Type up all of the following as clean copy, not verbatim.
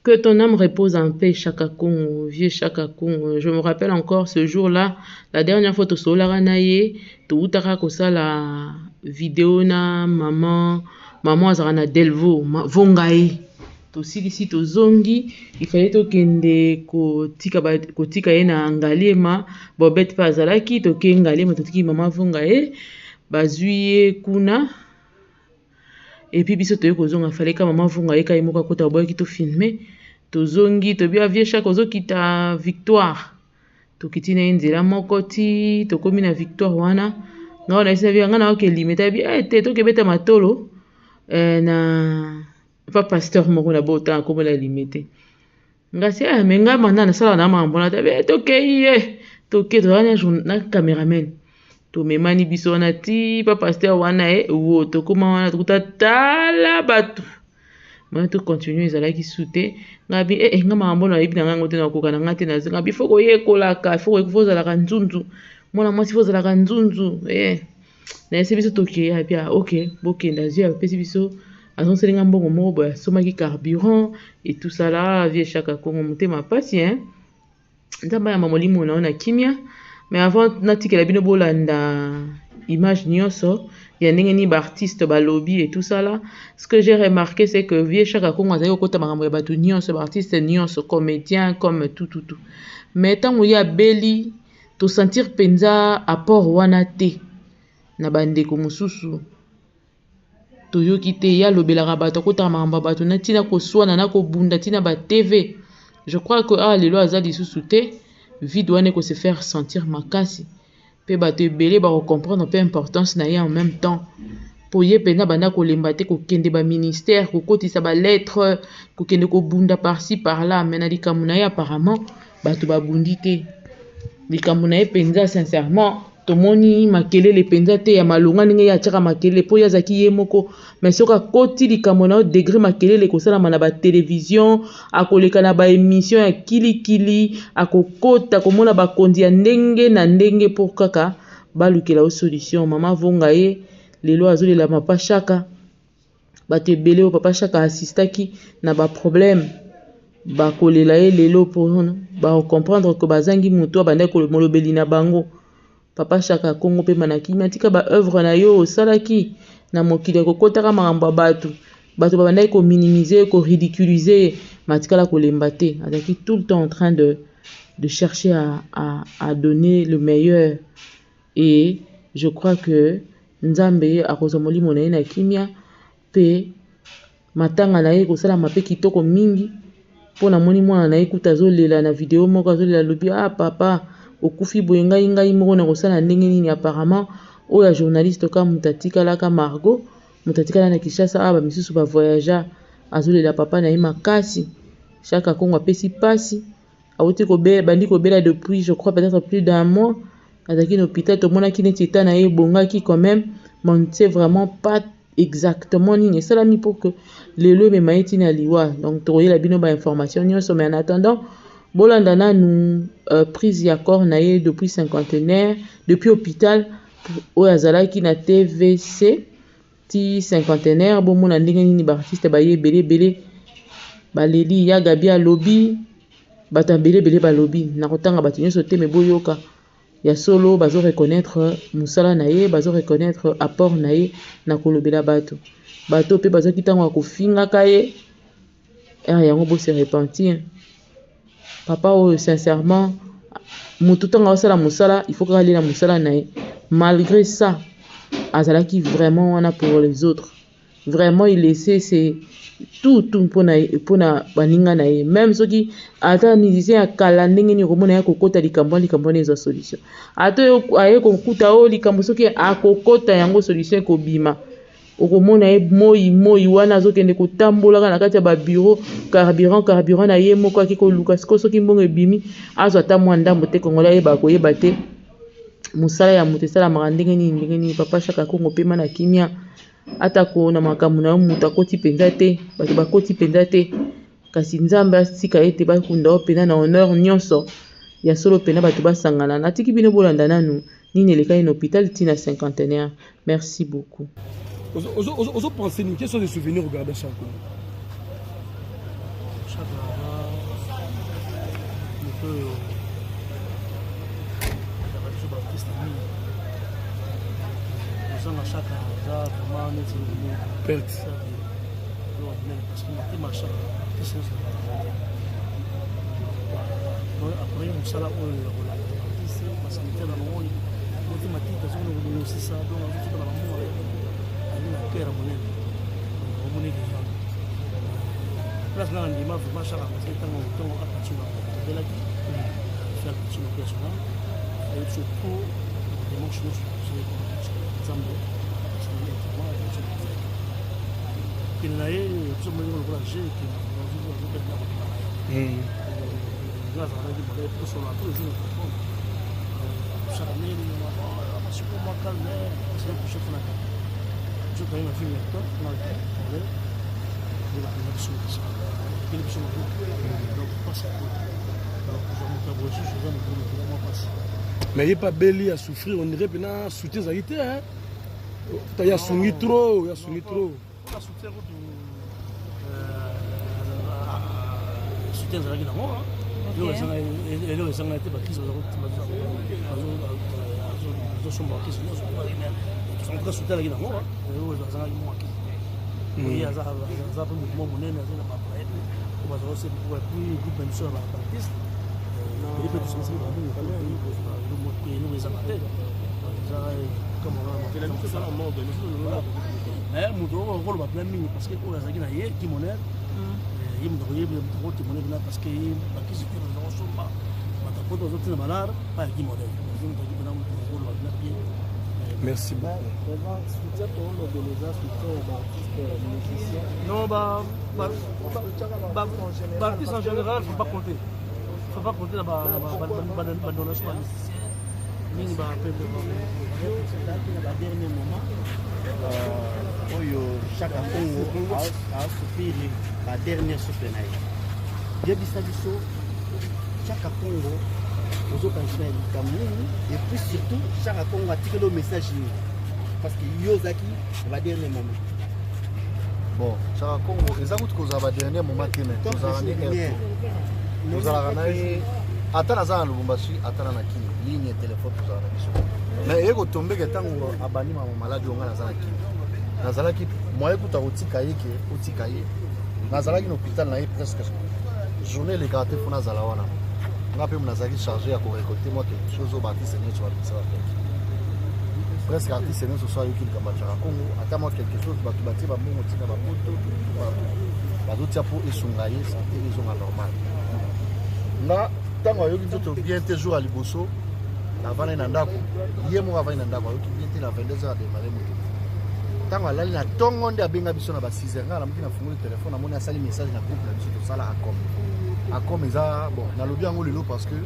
Que ton âme repose en paix, Chaka Kongo, vieux Chaka Kongo. Je me rappelle encore ce jour-là, la dernière fois tosololaka na ye, toutaka kosala vidéo na maman, maman azalaka na Delvaux, vonga ye. Tosilisi tozongi, il fallait tokende kotika, ba, kotika ye na Ngaliema, Bobette mpe azalaki, toke Ngaliema, totiki mama vonga ye, bazwi ye kuna. Et puis biso toye kozonga, fallait ka mama vunga ye ka ye moko akota, aboyaki tofilme. Tozongi, tobi avie Chaka ozokita Victoire, tokiti na ye nzela moko ti tokomi na Victoire wana. Ngai wana esi ngai nayoka elime tabi eh, te tokebeta matolo eh, na pa pasteur moko na botanga kombo na elime te. Ngasi eh, me ngai banda nasala na makambo wana tabi eh, tokei ye toke tozala na cameraman, tomemani biso wana ti pa pasteur wana e wo tokóma wana, tokuta tala bato moyen tocontinue ezalaki su te. Ngai bi eh, eh, nga makambo nayebi na ngai yango te, nakoka na ngai te. Nazinga bi fo koyekolaka, fo ozalaka nzunzu, mwana mwasi fo ozalaka nzunzu eh. Nayesi biso tokei abi ah, ok, bokende. Azwi, apesi biso, azongiseli nga mbongo moko boye, asomaki carburant et tout ça là. Vieux Chaka Kongo, motema pasi hein. Nzambe ayamba molimo na yo na kimia. Mais avant natikela bino bolanda image nyonso ya ndenge nini baartiste balobi et tout ça là, ce que j'ai remarqué, c'est que vieux Chaka Kongo azali kokota makambo ya bato nyonso, baartiste nyonso, comédien comme tout tout tout, mais ntango ye abeli, tosentir mpenza apport wana te na bandeko mosusu. Toyoki te ye alobelaka bato, akotaka makambo ya bato na ntina koswana na kobunda ntina ba TV. Je crois que awa lelo aza lisusu te, vide wana ekose faire sentir makasi, mpe bato ebele bakocomprendre mpe importance na ye en même temps, po ye mpenza banda kolemba te, kokende baministère, kokotisa balettre, kokende kobunda par-ci par-là. Mais na likambo na ye, apparemment bato babundi te likambo na ye mpenza. Sincèrement, tomoni makelele mpenza te ya malonga ndenge ye atiaka makelele, mpo ye azalaki ye moko. Mais soki akoti likambo na yo, degré makelele ekosalama na batelevizio, akoleka na baémission ya kilikili, akokota komona bakonzi ya ndenge na ndenge mpo kaka balukela yo solution. Mama vonga ye lelo azolela papa Chaka. Bato ebele oyo papa Chaka asistaki na baproblème bakolela ye lelo, mpo bakocomprendre ke bazangi moto abandaki molobeli na bango. Papa Chaka Kongo, mpe na kimia, tika baœuvre na yo osalaki na mokili ya kokotaka makambo ya bato. Bato babandaki kominimize, koridiculize ye, matikala kolemba te, azalaki tout le temps en train de chercher à donner le meilleur. Et je crois que Nzambe akozwa molimo na ye na kimia, mpe matanga na ye ekosalama mpe kitoko mingi, mpo namoni mwana na ye kuta azolela na video moko, azolela, alobi: "Ah papa, okufi boye, ngai ngai moko na kosala ndenge nini?" Apparemment oyo ya journaliste ka moto atikalaka, Margot, moto atikala na Kinshasa awa, bamisusu bavoyagea. Azolela papa na ye makasi. Chaka Kongo apesi mpasi. Awuti kobela, bandi kobela depuis, je crois, peut-être plus d'un mois. Azalaki na hôpital, tomonaki neti état na ye ebongaki quand même, mais on ne sait vraiment pas exactement nini esalami pour que lelo emema ye ntina liwa. Donc tokoyela bino bainformation nyonso, mais en attendant bolanda nanu prise ya corps na ye depuis Cinquantenaire, depuis hôpital oyo azalaki na TVC ti Cinquantenaire. Bomona ndenge nini baartiste baye ebele ebele baleli ya Gabi, alobi bato ebele ebele balobi. Na kotanga bato nyonso te, me boyoka ya solo, bazo reconnaître mosala na ye, bazo reconnaître apport na ye na kolobela bato. Bato mpe bazwaki ntango ya kofingaka ye ere yango, bose repentir. Papa oyo, sincèrement, motu ntango azosala mosala, il faut kaka alela mosala na ye. Malgré ça, azalaki vraiment wana pour les autres. Vraiment, il laissait c'est tout tout mpona baninga na ye. Même soki ata musicien ya kala ndenge nini, okomona ye kokota likambo wana, likambo wana ezwa solution. Ata aye kokuta oyo likambo, soki akokota yango, solution ekobima. Okomona ye moi moi wana azokende kotambolaka na kati ya babureau, carburant, carburant na ye moko aki koluka. Sikoyo soki mbongo ebimi, azwa ata mwa ndambo te. Kongola ayeba koyeba te mosala ya moto esalamaka ndenge nini, ndenge nini. Papa Chaka Kongo, pema na kimia. Atako na makambo na yo moto akoti mpenza te, bato bakoti mpenza te, kasi Nzambe atika ete bakunda yo mpenza na honneur nyonso ya solo mpenza, bato basangana. Natiki bino bolanda nanu nini elekaki na hôpital ntina Cinquantenaire. Merci beaucoup. Ozopense nini? Quels sont les souvenirs regardant Chaka? Chaka aza moto oyo azalaka biso baartiste mingi. Kozanga Chaka eza vraiment neti perte monene, parce que motema ya Chaka, artiste nyonso après mosala oyo ya kolanda artiste basanitaire na bango, motema tite azokona kolongosisa, donc azofuta na bamoko ali na cœur ya monene. Omoniki place nga na ndima vraiment Chaka, parce que ntango Alpacino abelaki, fe Alpacino national ayebi biso trop démarche nyonso. Nzambe kende na ye, biso moni lokola je azobenda kobima na ye. Nga azalaki modèle tosolola tous les jours na téléphone. Chaka ndenge masiko mwa calme, c'est couché mpona biso toyei na film acteur mpona parler na biso, ekeli biso maboko. Donc mpasi ya kozwa moto ya boye susu eza mobulu mwa mpasi. Mais ye mpe abeli, asouffrir, on dirait mpena soutien ezalaki te. Ta ye asungi trop, ye asungi trop. Mpona soutien kutu, soutien ezalaki nango. Eloko ezanga te, bakisi azosomba, bakisi nyonso. En tout cas, soutien azalaki nango, eloko azangaki mwa kisi te. Ye aza mpe motu mwa monene, aza na bapraye mpe bazala, puis groupe na biso ya baartiste ele mpe tosangisaki bambongo. Eloko ezanga te, eza. Mais moto okoloba mpena mingi, parce que oyo azalaki na ye kimoner, ye moto akoyebi, akotémoigner mpena, parce que ye bakisi te baza kosomba, bato poto bazotina balare pa ya kimoner, moto aki mpena moto okoloba mpena bien. Merci beaucoup. Vraiment, soutien toolobela eza soutien ya baartiste musicien? Non, baartiste en général, faut pas compter, faut pas compter na badonation ba musicien mingi. Ezalaki na badernier moment oyo Chaka Congo asouffrir, badernier souffle na ye. Yebisa biso, Chaka Congo ozokanisa na likambo nini? Et puis surtout, Chaka Congo atikeli o message nini? Parce que yo ozalaki na badernier moment. Bon, Chaka Congo eza kutu kozala badernier moment te, mais tozalaka nde, tozalaka na ye. Ata naza na Lubumbashi, ata na Kini, ligne ya telefone tozala na biso. Mais eye kotombeka ntango abandi mama maladi oyo, nga naza na Kini, nazalaki moye kuta kotika ye ke otika ye. Nazalaki na hôpital na ye presque journée elekaka te, fo nazala wana. Nga mpe nazalaki chargé ya korécolter mwa quelque chose oyo baartiste nyonso babimisa bapeki. Presque artiste nyonso so ayoki likambo ya Chaka Congo, ata mwa quelque chose, bato batie bambongo, ntina bapoto bazotia mpo esunga ye, santé ezonga normal. Nga ntango ayoki nzoto bien te, jour ya liboso navandai na ndako, ye moko avandi na ndako, ayoki bien te, na 22 heures adémarrer moto. Ntango alali na ntongo nde abenga biso na ba 6 heures. Ngai namoki, nafungoli telefone, namoni asali message na groupe na biso tosala Acom. Acom eza bon, nalobi yango lelo parce que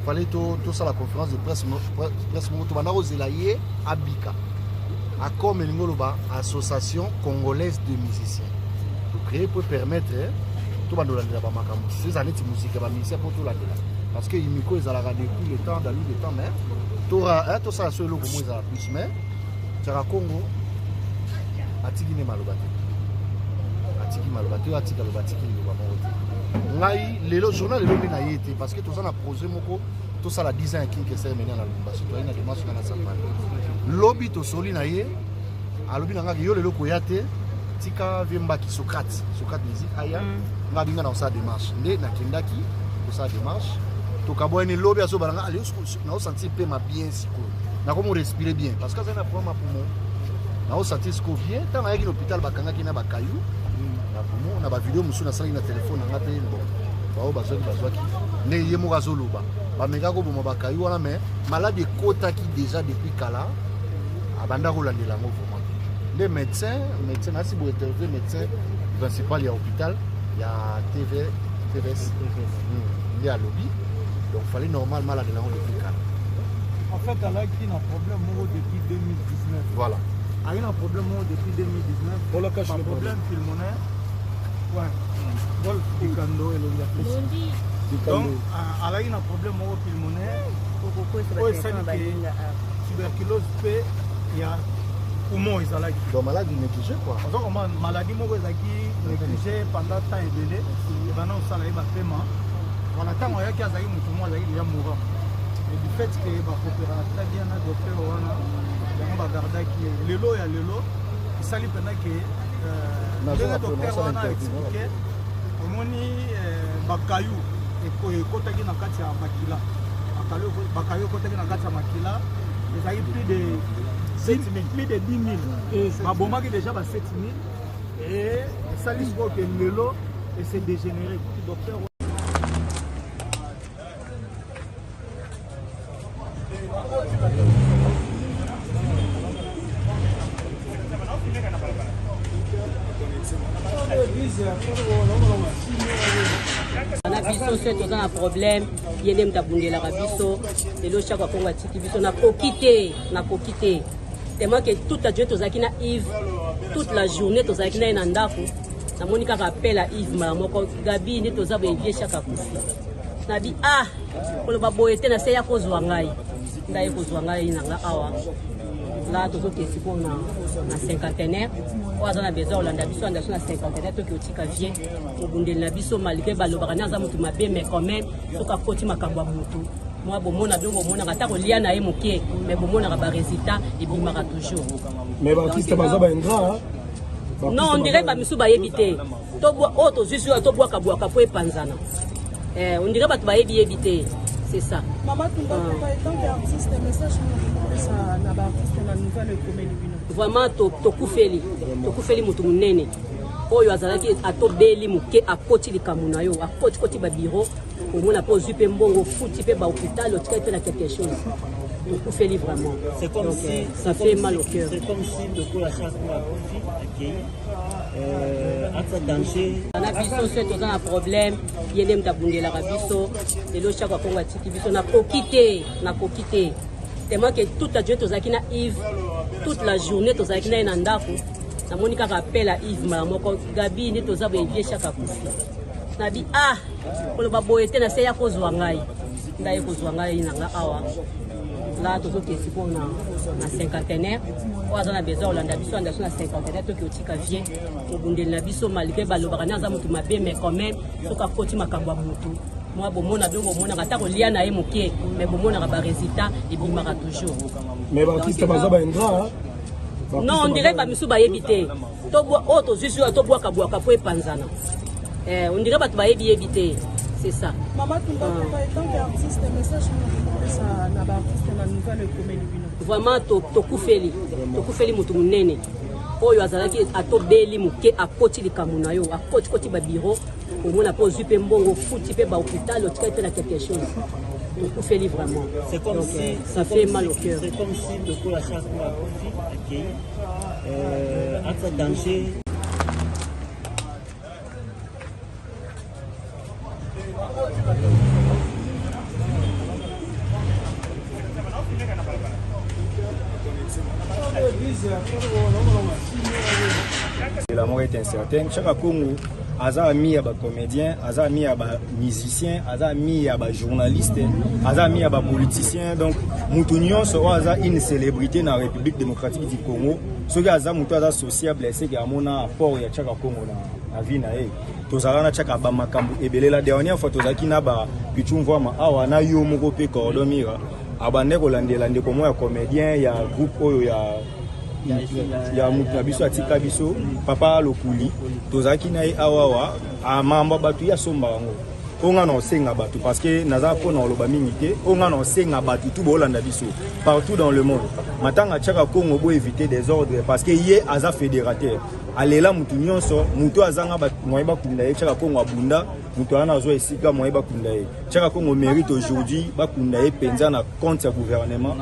fallait tosala conférence de presse, presse moko tobanda kozela ye abika. Acom elingi oloba Association Congolaise de Musiciens. Tocréer po permettre tobanda olandela bamakambo mosusu, eza neti musique ya bamusicien, mpo tolandela, parce que imiko ezalaka depuis le temps dalu de temps. Mais tosala so eloko mo ezala plus. Mais Chaka Congo atiki nde maloba te, atiki maloba te, oyo atika loba, atiki liloba moko te. Ngai lelo journal lelo nde na ye te, parce que toza na projet moko tosala 10 ans ya King Kester Emeneya na Lubumbashi. Toyai na dimanche nga na Safari, lobi tosoli na ye, alobi na ngaki yo lelo koya te, tika vie Mbaki Socrate, Socrate Musique aya. Nga abinga na kosala démarche, nde nakendaki kosala démarche. Tokabwani lobi, azobala nga ale naosentir pema bien sikoyo, nakomo respirer bien, parce que azali na problème ya poumon. Naosentir sikoyo bien. Ntango ayaki na hôpital, bakangaki na bakayu na poumon. Na bavideo mosusu nasalaki na telefone na nga mpe, bon, bao bazwaki nde ye moko azoloba, bamekaki koboma bakayu wana, mais maladi ekotaki déjà depuis kala, abanda kolandela yango vraiment te. Nde médecin nasi bointerview médecin principal ya hôpital ya TV, TVS, nde alobi donc fallait normalement alandela yango depuis kala. En fait, alaki na problème moko depuis 2019. Voilà. Ayaki na problème moko depuis 2019. On la cache Ba le problème pulmonaire. Ouais. Golf Dikando elongi ya pesi. Donc, alaki na problème moko pulmonaire oyo esali ke tuberculose mpe ya Poumon ezalaki. Donc maladie négligée quoi. Ozo comprendre, maladie moko ezalaki négligée pendant temps ebele, ebanda kosala ye bapema. Voilà, ntango ayaki azalaki motu moko azalaki déjà mourant. Et du fait que bakopéraka très bien na docteur wana, yango bagardaki ye. Lelo ya lelo esali mpenza ke ndenge docteur wana expliqué, omoni bakayu ekotaki na kati ya makila, bakayu ekotaki na kati ya makila, ezalaki plus de 7000, plus de 10 000, babomaki déjà ba 7000 et esali sikoyo ke lelo ese dégénéré. Kutu docteur na biso soki toza na problème, ye nde moto abundelaka biso. Lelo Chaka Kongo atiki biso, nakoki te, nakoki te, tellement que toute la journée tozalaki na Yves, toute la journée tozalaki na ye na ndako. Namoni kaka appel ya Yves mbala moko: "Gabi, nde toza boye, vieux Chaka akufi." Nabi: "Ah, koloba boye te." Na se ya kozwa ngai, ngai kozwa ngai na nga awa la, tozokende sikoyo na Cinquantenaire. Oyo aza na besoin kolanda biso, anda biso na Cinquantenaire. Toki otika vieux mobundeli na biso, malgré balobaka nde aza motu mabe, mais quand même soki akoti makambo ya motu mwa, bomona biloko, bomonaka ata kolia na ye moke, mais bomonaka barésultat ebimaka toujours. Mais baartiste baza baingrat. Non, on dirait bamisu bayebi te. Oyo tozwi oyo tobwakabwaka mpo epanzana, on dirait bato bayebi yebi te, c'est ça. Mama Tumba Tumba, en tant qu'artiste, message nini na baartiste na nouvelle ekomeli bino? Vraiment tokufeli, tokufeli motu monene oyo azalaki atobeli moke, akoti likambo na yo, akotikoti babiro, omona mpe ozwi mpe mbongo, ofuti mpe bahôpital, otikali mpe na quelque chose. Tokufeli vraiment. C'est comme Donc, si, ça c'est fait comme mal si- au cœur. C'est comme si lokola Chaka akufi, akei ata danger. Na biso soki toza na problème, ye nde moto abundelaka biso. Lelo Chaka Kongo atiki biso, nakoki te, nakoki te, tellement que toute la journée tozalaki na Yves, toute la journée tozalaki na ye na ndako. Namoni kaka appel ya Yves mbala moko: "Gabi, nde toza boye, vieux Chaka akufi." Nabi: "Ah, koloba boye te." Na se ya kozwa ngai, ngai kozwa ngai na nga awa la, tozokende sikoyo na Cinquantenaire. Oyo aza na besoin kolanda biso, anda biso na Cinquantenaire. Toki otika vieux mobundeli na biso, malgré balobaka nde aza motu mabe, mais quand même soki akoti makambo ya motu mwa, bomona biloko, bomonaka ata kolia na ye moke, mais bomonaka barésultat ebimaka toujours. Mais baartiste baza baingrat. Non, on dirait bamisu bayebi te. Oyo tozwi oyo tobwakabwaka mpo epanzana, on dirait bato bayebi yebi te, c'est ça. Mama Tumba Tumba, en tant qu'artiste, message nini na baartiste na nouvelle ekomeli bino? Vraiment tokufeli, tokufeli motu monene oyo azalaki atobeli moke, akoti likambo na yo, akotikoti babiro, omona mpe ozwi mpe mbongo, ofuti mpe bahôpital, otikali mpe na quelque chose. Tokufeli vraiment. C'est comme Donc, si, ça c'est fait comme mal si- au cœur. C'est comme si lokola Chaka akufi, akei ata danger. La mort est incertaine. Chaka Congo aza ami ya bacomédien, aza ami ya bamusicien, aza ami ya bajournaliste, aza ami ya bapoliticien. Donc motu nyonso oyo aza une célébrité na République démocratique du Congo, soki aza motu aza sociable, eseke amona apport ya Chaka Congo na vie na ye. Tozalaka na Chaka bamakambo ebele. La dernière fois tozalaki na bapichu mvwama awa na yo moko mpe Cordon Mira abande kolandela ndeko moko ya comédien ya groupe oyo ya motu na biso atika biso, papa Lokuli. Tozalaki na ye awawa, makambo ya bato ye asomba yango. Oyo nga na osenga bato, parce que naza mpona koloba mingi te, oyo nga na osenga bato tu boolanda biso partout dans le monde, matanga Chaka Congo, boéviter désordre, parce que ye aza fédérateur, alela motu nyonso. Motu azanga moye bakunda ye, Chaka Congo abunda moto wana azwa esika moye bakunda ye. Chaka Congo mérite aujourd'hui bakunda ye mpenza na compte ya gouvernement,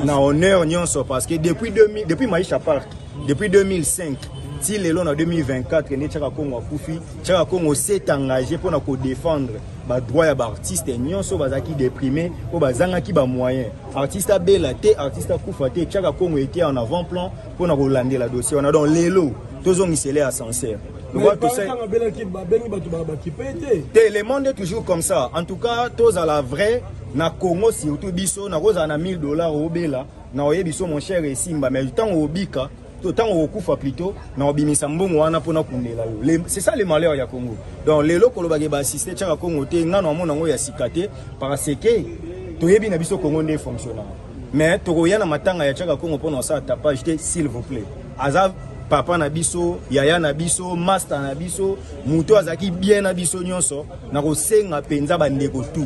na honneur nyonso, parce que depuis 2000, depuis Maisha Park, depuis 2005 ti lelo na 2024 nde Chaka Congo akufi, Chaka Congo s'est engagé mpona kodéfendre badroit ya baartiste nyonso bazalaki déprimé, oyo bazangaki bamoyen. Artiste abela te, artiste akufa te, Chaka Congo était en avant plan mpona kolandela dossier wana. Donc lelo tozongisele ascenseur. Babengi bato bakipe te. Te, le monde est toujours comme ça. En tout cas tozala vrai na Congo, surtout biso nakozala na 1000 dollars, obela. Na oyebi so mon cher esimba, mais ntango obika to ntango okokufa plutôt, na obimisa mbongo wana mpona kundela yo. C'est ça le malheur ya Congo. Donc lelo kolobaka baassiste Chaka Congo te, nga na amona yango ya sika te, parce que toyebi na biso Congo nde fonctionnaka. Mais tokoya na matanga ya Chaka Congo mpona osala tapage te, s'il vous plaît. Aza papa na biso, yaya na biso, master na biso, moto azalaki bien na biso nyonso. Na kosenga mpenza bandeko tu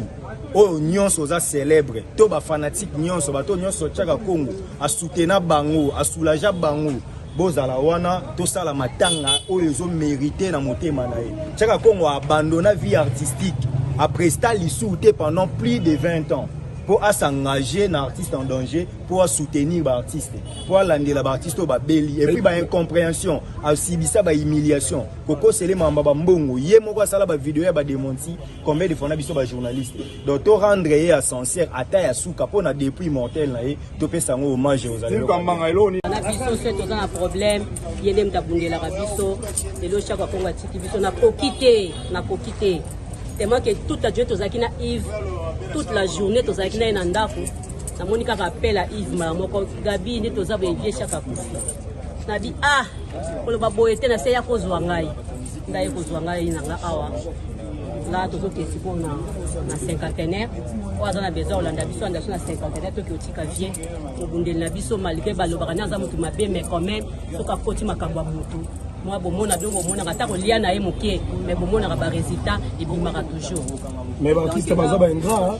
oyo nyonso oza célèbre to bafanatike nyonso, bato nyonso Chaka Congo asutena bango, asoulagea bango, bozala wana tosala matanga oyo ezomérite na motema na ye. Chaka Congo abandonna vie artistique, apresta lisusu te pendant plus de 20 ans mpo as'engager na Artiste en danger, mpo asoutenir baartiste, mpo alandela baartiste oyo babeli. Et puis baincompréhension, asibisa bahumiliation, kokosele mamba bambongo, ye moko asala bavideo ya badémenti combien de fois na biso bajournaliste. Donc to rendre ye ascenseur ata ya suka mpo na depuis mortel na ye, topesa yango hommage. Ozali na biso so toza na problème, ye nde moto abundelaka biso. Lelo Chaka Kongo atiki biso, nakoki te, nakoki te, tellement que toute la journée tozalaki na Yves, toute la journée tozalaki na ye na ndako. Namoni kaka appel ya Yves mbala moko: "Gabi, nde toza boye, vieux Chaka akufi." Nabi: "Ah, koloba boye te." Na se ya kozwa ngai, ngai kozwa ngai na nga awa nga tozokende sikoyo na Cinquantenaire. Oyo aza na besoin kolanda biso, anda biso na Cinquantenaire. Toki otika vieux mobundeli na biso, malgré balobaka nde aza motu mabe, mais quand même soki akoti makambo ya motu mwa bomona biloko, bomonaka ata kolia na ye moke, mais bomonaka barésultat ebimaka toujours. Mais baartiste baza baingrat.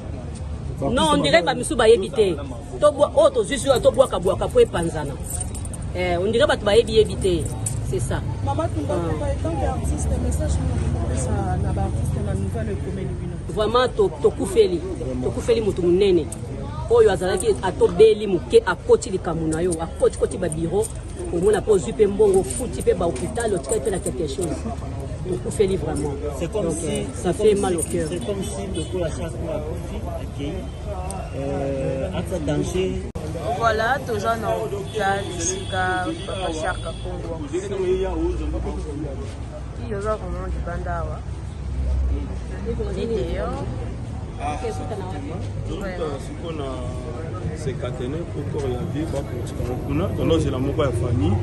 Non, on dirait bamisu bayebi te. Oyo tozwi oyo tobwakabwaka mpo epanzana, on dirait bato bayebi yebi te, c'est ça. Mama Tumba Tumba, en tant qu'artiste, message nini na baartiste na nouvelle ekomeli bino? Vraiment tokufeli, tokufeli motu monene oyo azalaki atobeli moke, akoti likambo na yo, akotikoti babiro, omona mpe ozwi mpe mbongo, ofuti mpe bahôpital, otikali mpe na quelque chose. Tokufeli vraiment. C'est comme Donc, si, ça c'est fait comme mal si- au cœur. C'est comme si lokola Chaka akufi, akei ata danger. Voilà, toza na hôpital esika papa Chaka Kongo akufi. Oza komona libanda awa nde dehors. Sikoyo na Cinquantenaire po corps ya vieux bakotikango kuna. Tondozela moko ya famille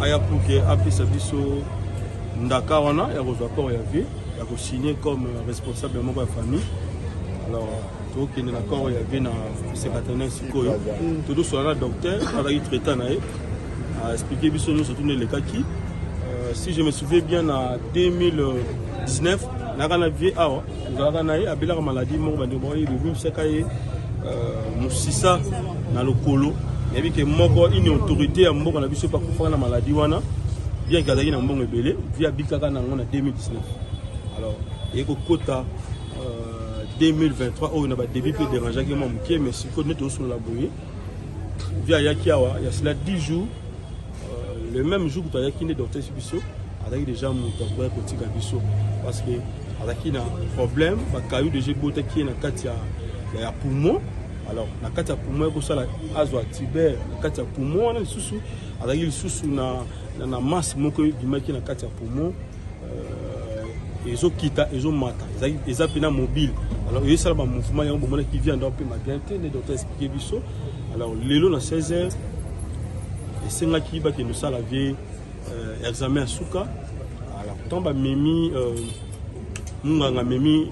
aya pour que apesa biso ndaka wana ya kozwa corps ya vieux, ya kosigne comme responsable moko ya famille. Alors tokende na corps ya vieux na Cinquantenaire. Sikoyo tozosola na docteur azalaki traitant na ye, aexplike biso nyonso tuna elekaki. Si je me souviens bien, na 2019 nayaka na vieux awa, ozalaka na ye, abelaka maladie moko, bandeko baoyebi, ebimisaka ye mosisa na lokolo. Nayebi ke moko une autorité ya mboka na biso mpe akufaka na maladie wana, bien ke azalaki na mbongo ebele. Vieux abikaka na yango na 2019. Alors eye kokota 2023 oyo na badébut mpe dérangeaki mwa moke, mais sikoyo nde tozosolola boye, vieux ayaki awa ya cela 10 jours. Le même jour kutu ayaki nde docteur biso azalaki déjà moto akoya kotika biso, parce que azalaki na problème, bakayu déjà ebotaki ye na kati ya poumon. Alors na kati ya poumon ekosala azwa tubère na kati ya poumon wana. Lisusu azalaki lisusu na masse moko ebimaki na kati ya poumon, ezokita, ezomata, eza mpena mobile. Alors ezosala bamouvement yango, bomonaki vieux ando apema bien te, nde docteur explike biso. Alors lelo na 16 heures esengaki bakende kosala vieux examen ya suka. Alors ntango bamemi munganga amemi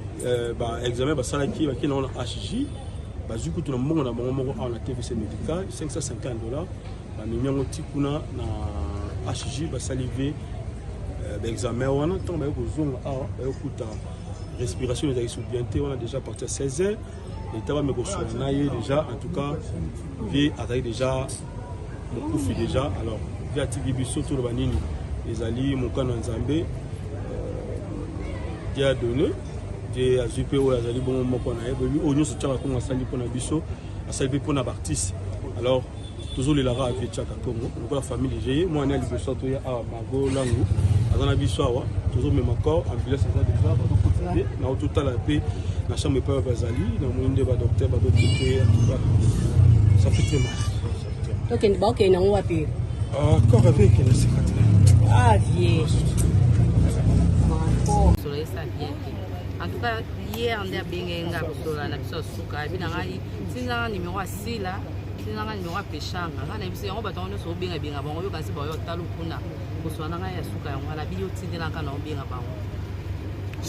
baexamen basalaki, bakende yango na HJ, bazwi kutu na mbongo na bango moko awa na TVC médical, 550 dollars. Bamemi yango ti kuna na HJ, basali vieux baexamen wana. Ntango baye kozonga awa, baye kokuta respiration ezalaki so bien te wana. Déjà à partir ya 16 heures eta bame kosola na ye déjà. En tout cas vieux azalaki déjà mokufi déjà. Alors vieux atiki biso, toloba nini? Ezali mokano ya Nzambe. Dieu a donné, Dieu azwi mpe oyo azali bongo moko na ye. Boyebi oyo nyonso Tiaka Kongo asali mpona biso, asali mpe mpona baartiste. Alors tozolelaka vieux Tiaka Kongo lokola famille déjà. Ye mwana ya liboso toya awa, Margo Langu aza na biso awa. Tozomema corps, ambulance eza déjà, bazokota te na totala mpe na chambre epai oyo bazali. Namoni nde badocteur bazotraite. En tout cas ça fait très mal. Tokende, baokende nango wapi? Corps ave ekende 50. Ah, vieux. Solo esa bien te. En tout cas hier nde abengaki nga, kosolola na biso ya suka, abi na ngai tindanga numéro asila. Atindelanga nimero ya Peshanga. Ngai nayebisi yango bato yango nyonso obenga benga bango oyoka nsi bayo talo kuna. Koswana na ngai ya suka yango wana bili otindelanga na obenga bango.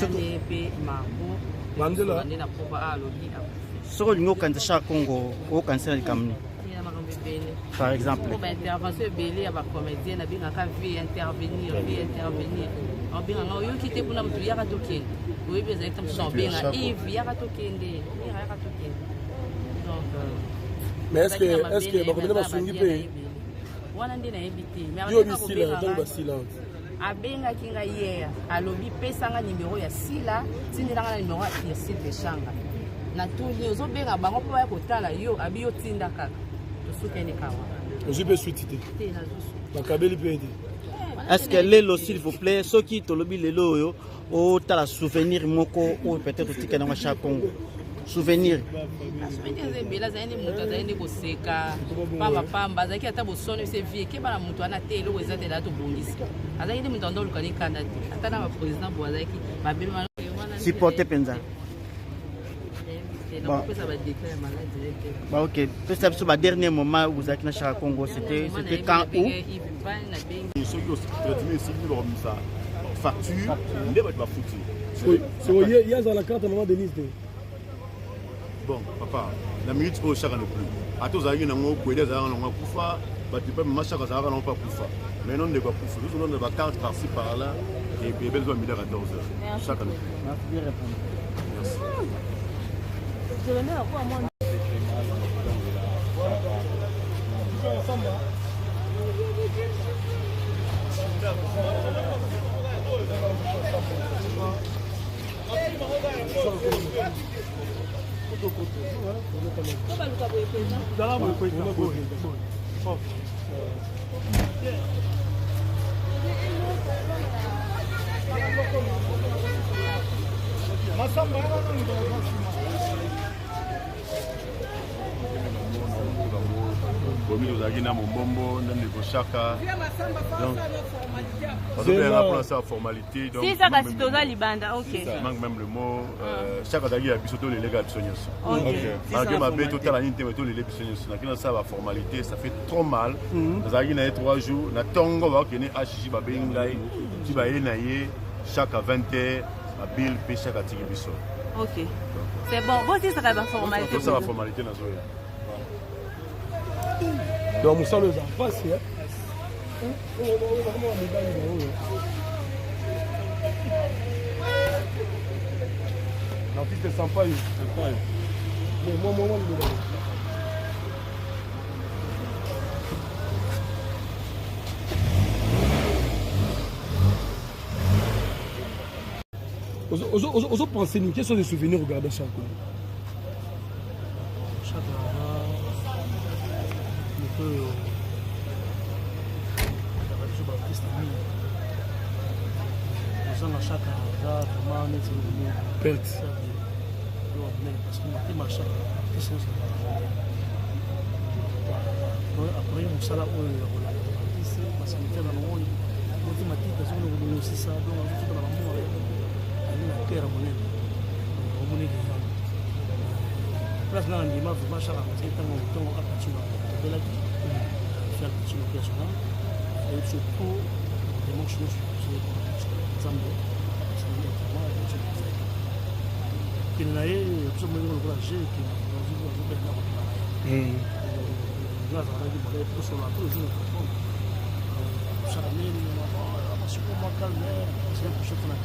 Nande mpe Marco. Bandela. Nde na pokwa alobi akufi. Soki olingi okanisa Chaka Congo, okanisa na likambo nini? Na makambo ebele. Par exemple. Ba intervention ebele ya ba comédien nabengaka vie intervenir, vie intervenir. Obenga nga oyoki te kuna moto yaka tokende. Oyebi ezali ta mosusu obenga Yves yaka tokende, yaka tokende. Donc Mais est-ce que bakomela basungi mpe? Wana nde nayebi te. Mais yo bisila ntango basila. Abengaki ngai hier, alobi pesa nga numero ya Sila, tindela nga na numero ya Ursule Peshanga. Natuni ozobenga bango mpo baya kotala yo, abi yo tinda kaka. Tosukani kawa. Ozwi mpe suite te? Te, nazwi suite. Bakabeli mpe te? Est-ce que lelo, s'il vous plaît, soki tolobi lelo oyo otala souvenir moko oyo peut-être otikali nango Chaka Congo, souvenir? Souvenir eza ebele. Azali nde moto azali nde koseka pambapamba, azalaki ata bosono ese vie ekeba na moto wana te, eloko eza te, daa tobongisi. Azalaki nde moto anda oluka likanda te, ata na baprésident bo azalaki babema. Supporte mpenza. Nakopesa badétail ya maladi te. Ba ok, pesa biso ba dernier moment où ozalaki na Chaka Congo, c'était quand, où? Soki traitement esili, bakomisa facture nde bato bafuti. So ye azala carte mama Denise te? Bon papa, na minute oyo Chaka ne plus. Ata ozalaki nango, kwede azalaka nango, akufa. Bato mpe mama Chaka azalaka nango mpe akufa. Maintenant ndeko akufa, tozolanda bacarte par-ci par là, ebele ezwa midi 14 heures. Chaka ne plus. Merci. Bomi tozalaki na mombombo na ndeko Chaka, donc bazobenganga mpona sa formalité. Sisa kasi toza libanda, ok. Manque même le mot. Chaka azalaki ya biso, toleleka biso nyonso. Malgré mabe totala nini te, tolele biso nyonso. Nakei nasala baformalité, ça fait trop mal. Nazalaki na ye 3 jours. Na ntongo bakokende hg, babengi ngai ti baye na ye chaque 20 heures, babile mpe Chaka atiki biso. Ok, c'est bon, bosisaka baformalité. Tosala baformalité, nazoya. Donc mosala eza mpasi mibali na oyo. L'artiste Sampaio. Sampaio. Mais moi, moi, moi, moi. Ozopense nini? Quels sont les souvenirs ogarda Chaka? Chaka aza moto oyo azalaka biso baartiste mingi. Kozanga Chaka aza vraiment neti perte monene, parce que motema Chaka, artiste nyonso après mosala oyo ya kolanda artiste, parce que motema nango motema tite azokona kolongosisa, donc azofuta na bamoko ali na cœur monene. Omoniki place nanga ndima vraiment Chaka, parce que ntango ntongo Alpacino tobelaki, Al Pacino personnel ayebi surtout démarche nyonso Nzambe. Kende na ye biso moko lokola je azobenda kobima na ye, nga azalaki modèle tosolola tous les jours na téléphone. Chaque année masiko mwa calme, c'est prochain mpona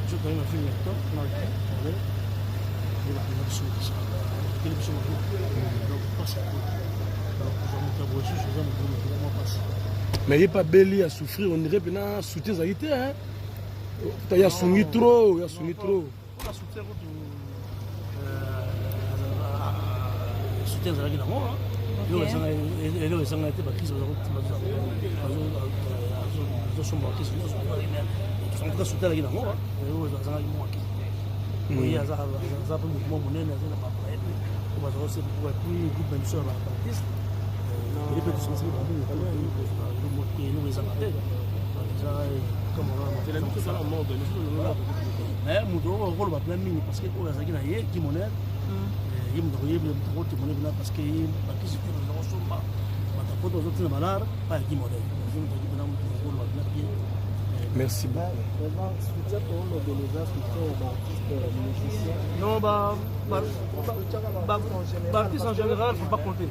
biso toyei na film ya top na ole nde babenga biso ekeli biso mabe. Donc mpasi ya donc kozwa moto ya boye susu eza mobulu mwa mpasi. Mais ye mpe abeli, asouffrir, on dirait mpena soutien ezalaki te. Ye asungi trop, ye asungi trop. Mpona soutien kutu, soutien ezalaki nango, eloko ezangaki te. Bakrise azosomba, bakrise nyonso. En tout cas soutien azalaki nango, eloko azangaki mwa kisi. Oye aza mpe motu mwa monene, aza na bato na ye mpe po bazala ose. Puis groupe na biso ya baartiste ele mpe tosangisaki bango, eloko ezanga te. Eza mais moto oyo okoloba plein mingi, parce que oyo azalaki na ye kimonere. Ye moto akoyebi, moto akotemone mpena, parce que ye bakisi te baza kosomba, bato apoto bazotina balare pa ya Kimodel. Ye moto aki mpena, moto akoloba mpena bien. Merci beaucoup. Vraiment, soutien toolobela eza soutien ya baartiste musicien? Non, baartiste en général, faut pas compter,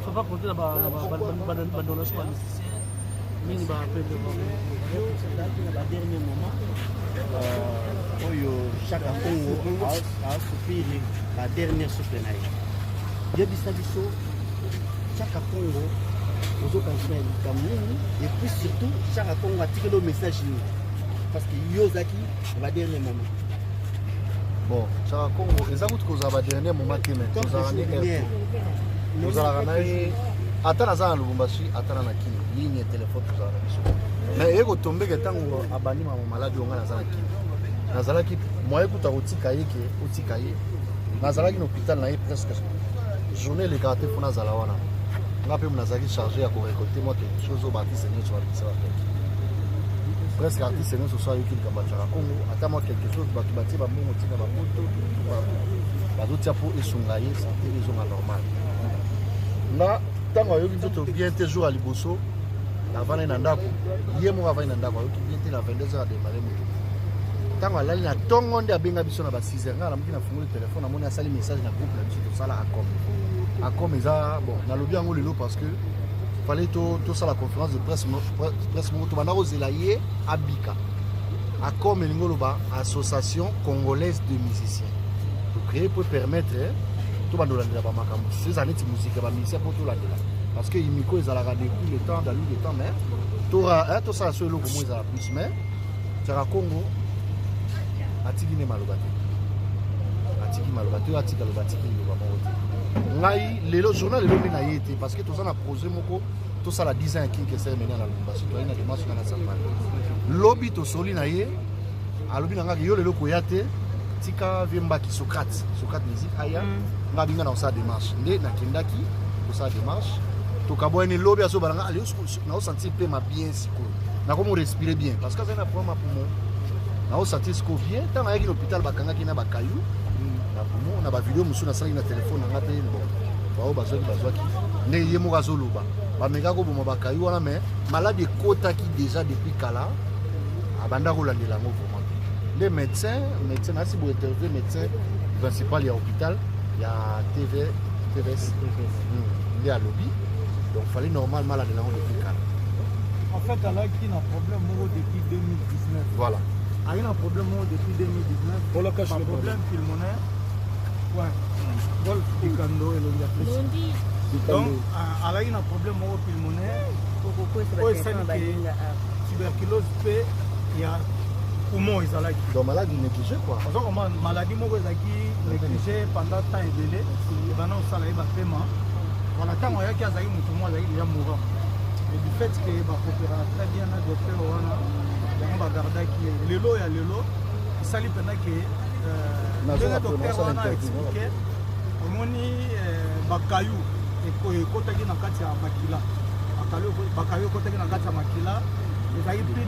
faut pas compter na badonation. Bamusicien mingi baappel. Ezalaki na badernier moment oyo Chaka Congo aasupiri badernier souffle na ye. Yebisa biso, Chaka Congo ozokanisa na likambo nini? Et puis surtout, Chaka Congo atikeli o message nini? Parce que yo ozalaki na badernier moment. Bon, Chaka Congo eza kutu kozala badernier moment te, mais tozalaka nde air, tozalaka na ye, ata naza na Lubumbashi, ata na Kini, ligne telefone tozala na biso. Mais eye kotombeke ntango abandi mama maladi oyo, ngai naza na Kini, nazalaki moye kuta kotika ye ke otika ye. Nazalaki na hôpital na ye presque journée elekaka te, mpo nazala wana. Nga mpe nazalaki chargé ya korécolter mwa quelque chose oyo baartiste nyonso babimisa bapeki. Presque artiste nyonso so ayoki likambo ya Chaka Congo, ata mwa quelque chose, bato batie bambongo, ntina bapoto bazotia mpo esunga ye, santé ezonga normal. Nga ntango ayoki nzoto bien te, jour ya liboso avandi na ndako, ye moko avandi na ndako, ayoki bien te, na 22 heures adémarrer moto. Ntango alali na ntongo nde abenga biso na ba 6 heures. Ngai namoki, nafungoli telefone, namoni asali message na groupe na biso tosala Acom. Acom eza bon, nalobi yango lelo parce que fallait tosala conférence de presse, presse moko tobanda kozela ye abika. Acom elingi oloba Association Congolaise de Musiciens. Tocréer po permettre tobanda olandela bamakambo mosusu, eza neti musique ya bamusicien, mpo tolandela, parce que imiko ezalaka depuis le temps, dans le temps, mais tosala so eloko mo ezala plus. Mais Chaka Congo atiki nde maloba te, atiki maloba te, oyo atika loba, atiki liloba moko te. Ngai lelo, journal lelo nde na ye te, parce que toza na projet moko tosala 10 ans ya King Kester Emeneya na Lubumbashi. Toyai na démarche nga na Salman. Lobi tosoli na ye, alobi na ngaki: "Yo lelo koya te, tika vie Mbaki Socrate, Socrate Musique aya." Nga binga na kosala démarche, nde nakendaki kosala démarche. Tokabwani. Lobi azobala nga ale, naosentir pema bien sikoyo, nakomo respirer bien, parce que azali na problème ya poumon. Naosentir sikoyo bien. Ntango ayaki na hôpital, bakangaki na bakayu na poumon. Na bavideo mosusu nasalaki na telefone na nga mpe, bon, bao bazwaki ndenge ye moko azoloba, bamekaki koboma bakayu wana, mais maladi ekotaki déjà depuis kala, abanda kolandela yango vraiment te. Nde médecin nasi bo interview médecin principal ya hôpital ya TV TVS, nde alobi donc fallait normalement alandela yango depuis kala. En fait, alaki na problème moko depuis 2019. Voilà. Ayaki na problème moko depuis 2019. On la cache. Ba problème pulmonaire. Ouais, Golf Dikando, elongi ya Fesi. Donc alaki na problème moko pulmonaire oyo esali ke tuberculose mpe ya poumon ezalaki. Donc maladi négligé, quoi. Oza koma maladie moko ezalaki négligé pendant temps ebele, ebanda kosala ye bapema. Voilà, ntango ayaki, azalaki motu moko azalaki déjà mourant, et du fait que bacoopéraka très bien na docteur wana, yango bagardaki ye. Lelo ya lelo esali mpena ke ndenge docteur wana expliqué, omoni bakayu ekotaki na kati ya makila, bakayu ekotaki na kati ya makila, ezalaki plus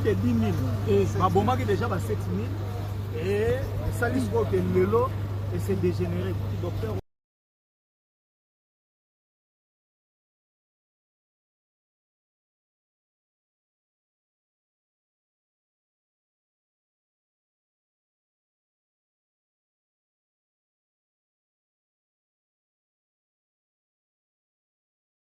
de 10 000. Babomaki déjà ba 7 000 et esali sikoyo ke lelo ese dégénéré. Docteur